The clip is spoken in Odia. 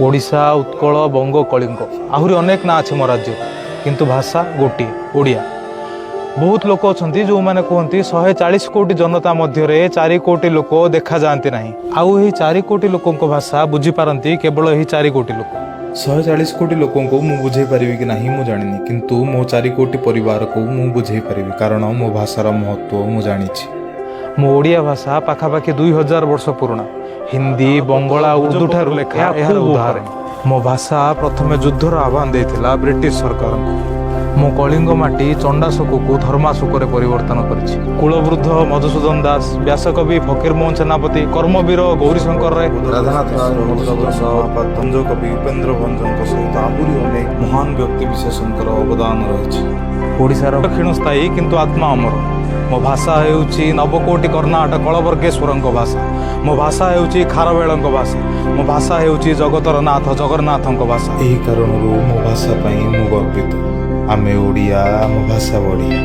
ଓଡ଼ିଶା, ଉତ୍କଳ, ବଙ୍ଗ, କଳିଙ୍ଗ, ଆହୁରି ଅନେକ ନାଁ ଅଛି ମୋ ରାଜ୍ୟର, କିନ୍ତୁ ଭାଷା ଗୋଟିଏ, ଓଡ଼ିଆ। ବହୁତ ଲୋକ ଅଛନ୍ତି ଯେଉଁମାନେ କୁହନ୍ତି 140 କୋଟି ଜନତା ମଧ୍ୟରେ 4 କୋଟି ଲୋକ ଦେଖାଯାଆନ୍ତି ନାହିଁ, ଆଉ ଏହି 4 କୋଟି ଲୋକଙ୍କ ଭାଷା ବୁଝିପାରନ୍ତି କେବଳ ଏହି 4 କୋଟି ଲୋକ। 140 କୋଟି ଲୋକଙ୍କୁ ମୁଁ ବୁଝେଇ ପାରିବି କି ନାହିଁ ମୁଁ ଜାଣିନି, କିନ୍ତୁ ମୋ 4 କୋଟି ପରିବାରକୁ ମୁଁ ବୁଝେଇ ପାରିବି, କାରଣ ମୋ ଭାଷାର ମହତ୍ତ୍ୱ ମୁଁ ଜାଣିଛି। ମୋ ଓଡ଼ିଆ ଭାଷା ପାଖାପାଖି 2000 ବର୍ଷ ପୁରୁଣା। ହିନ୍ଦୀ, ବଙ୍ଗଳା, ଉର୍ଦ୍ଦୁ ଠାରୁ ଲେଖା ଏହାର ଉଦାହରଣ। ମୋ ଭାଷା ପ୍ରଥମେ ଯୁଦ୍ଧର ଆହ୍ୱାନ ଦେଇଥିଲା ବ୍ରିଟିଶ ସରକାରଙ୍କୁ। ମୋ କଳିଙ୍ଗ ମାଟି ଚଣ୍ଡାଶୋକକୁ ଧର୍ମାଶୋକରେ ପରିବର୍ତ୍ତନ କରିଛି। କୁଳବୃଦ୍ଧ ମଧୁସୂଦନ ଦାସ, ବ୍ୟାସକବି ଫକୀରମୋହନ ସେନାପତି, କର୍ମବୀର ଗୌରୀଶଙ୍କର ରାୟ, ରାଧାନାଥ ରାୟ, ମଧୁସୂଦନ ମହାପାତ୍ର, ଭଞ୍ଜକବି ଉପେନ୍ଦ୍ର ଭଞ୍ଜଙ୍କ ସହିତ ଆହୁରି ଅନେକ ମହାନ ବ୍ୟକ୍ତି ବିଶେଷଙ୍କର ଅବଦାନ ରହିଛି। ଓଡ଼ିଶାର କ୍ଷୀଣସ୍ଥାୟୀ, କିନ୍ତୁ ଆତ୍ମା ଅମର। ମୋ ଭାଷା ହେଉଛି ନବକୋଟି କର୍ଣ୍ଣାଟକ କଳବର୍ଗେଶ୍ୱରଙ୍କ ଭାଷା। ମୋ ଭାଷା ହେଉଛି ଖାରବେଳଙ୍କ ଭାଷା। ମୋ ଭାଷା ହେଉଛି ଜଗତର ନାଥ ଜଗନ୍ନାଥଙ୍କ ଭାଷା। ଏହି କାରଣରୁ ମୋ ଭାଷା ପାଇଁ ମୁଁ ଗର୍ବିତ। ଆମେ ଓଡ଼ିଆ, ଆମ ଭାଷା ବଢ଼ିଆ।